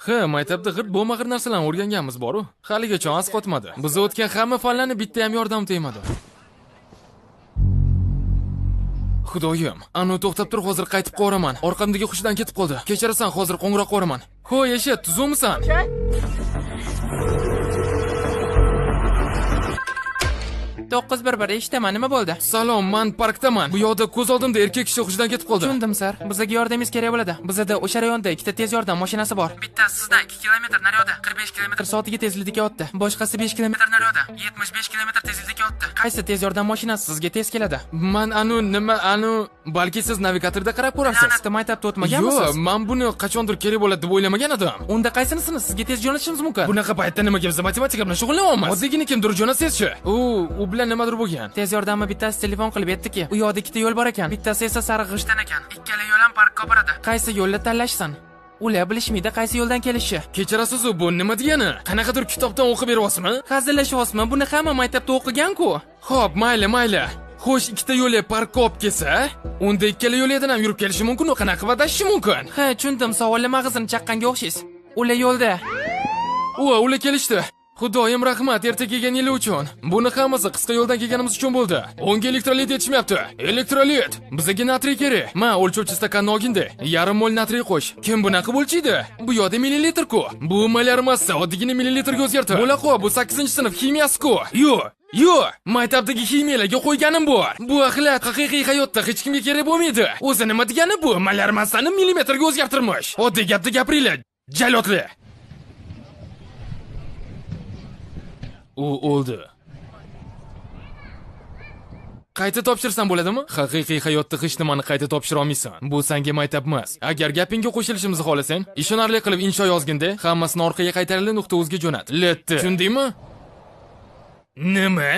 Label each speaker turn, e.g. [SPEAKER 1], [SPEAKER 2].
[SPEAKER 1] Ha, maktabda g'irt bo'lmag'ir narsalarni o'rganganmiz boru. Haligacha asqotmadi. Biz o'tgan hamma fanlarni bitta ham yordam tegmadi. Xudoyim, anu to'xtab tur, hozir qaytib qoraman. Orqamdagi hushidan ketib qoldi. Kechirasan, hozir qo'ng'iroq qoraman. Ho'y, eshit, tuzukmisan?
[SPEAKER 2] To'qqiz bir bir, eshitaman, nima bo'ldi?
[SPEAKER 1] Salom, man parkdaman. Bu yoqda ko'z oldimda erkak kishi hushidan ketib qoldi.
[SPEAKER 2] Tushundim, sir. Bizga yordamingiz kerak bo'ladi. Bizada o'sha rayonda ikkita tez yordam mashinasi bor. Bittasi sizdan 2 kilometr naryoqda 45 kilometr soatiga tezlikda kelyapti. Boshqasi 5 kilometr naryoqda 75 kilometr tezlikda kelyapti. Qaysi tez yordam mashinasi sizga tez keladi?
[SPEAKER 1] Man anu nima anu balki siz navigatorda qarab ko'rarsiz.
[SPEAKER 2] La'natni, maktabda o'tmaganmisiz?
[SPEAKER 1] Yo'q, man buni qachondir kerak bo'ladi deb o'ylamagan edim.
[SPEAKER 2] Unda qaysinisini sizga tez jo'natishimiz mumkin?
[SPEAKER 1] Bunaqa paytda nimaga biz matematika bilan shug'ullanyapmiz? Oddiygina kimdir jo'natsangiz-chi. U bilan nimadir bo'lgan.
[SPEAKER 2] Tez yordamni bittasi telefon qilib aytdiki, u yoqda ikkita yo'l bor ekan. Bittasi esa sariq g'ishtdan ekan. Ikkala yo'l ham parkka boradi. Qaysi yo'lni tanlashsin? Ular bilishmaydi qaysi yo'ldan kelishi.
[SPEAKER 1] Kechirasiz, bu nima degani? Qanaqadir kitobdan o'qib beryapsizmi?
[SPEAKER 2] Hazillashyapsizmi? Buni hamma maktabda o'qigan-ku.
[SPEAKER 1] Xo'p, mayli, mayli. Xo'sh, ikkita yo'li parkka olib kelsa, unda ikkala yo'lidan ham yurib kelishi mumkin, u qanaqa qilib adashishi mumkin?
[SPEAKER 2] Ha, tushundim, savolni mag'zini chaqqanga o'xshaysiz. Ular yo'lda.
[SPEAKER 1] Ular kelishdi. Xudoyim rahmat erta kelgan yili uchun. Buni hammasi qisqa yo'ldan kelganimiz uchun bo'ldi. O'nga elektrolit yetishmayapti. Elektrolit. Bizga natriy kerak. Ma, o'lchovchi stakanni olginda. Yarim mol natriy qo'sh. Kim bunaqa o'lchaydi? Bu yoqda millilitr-ku. Bu molar massa, oddiygina millilitrga o'zgartir. Bo'la qo, bu 8-sinf ximiyasi-ku. Yo'q. Yo'q, maktabdagi ximiyalarga qo'yganim bor. Bu axlat haqiqiy hayotda hech kimga kerak bo'lmaydi. O'zi nima degani bu? Molar massani millimetrga o'zgartirmish. Oddiy gapni gapiringlar, jalotli. U o'ldi. Qayta topshirsam bo'ladimi? Haqiqiy hayotda hech nimani qayta topshira olmaysan. Bu senga maktab emas. Agar gapingga qo'shilishimizni xohlasang, ishonarli qilib insho yozginda, hammasini orqaga qaytarili nuqta o'zga jo'nat. Letdi. Tushundingmi? Nima?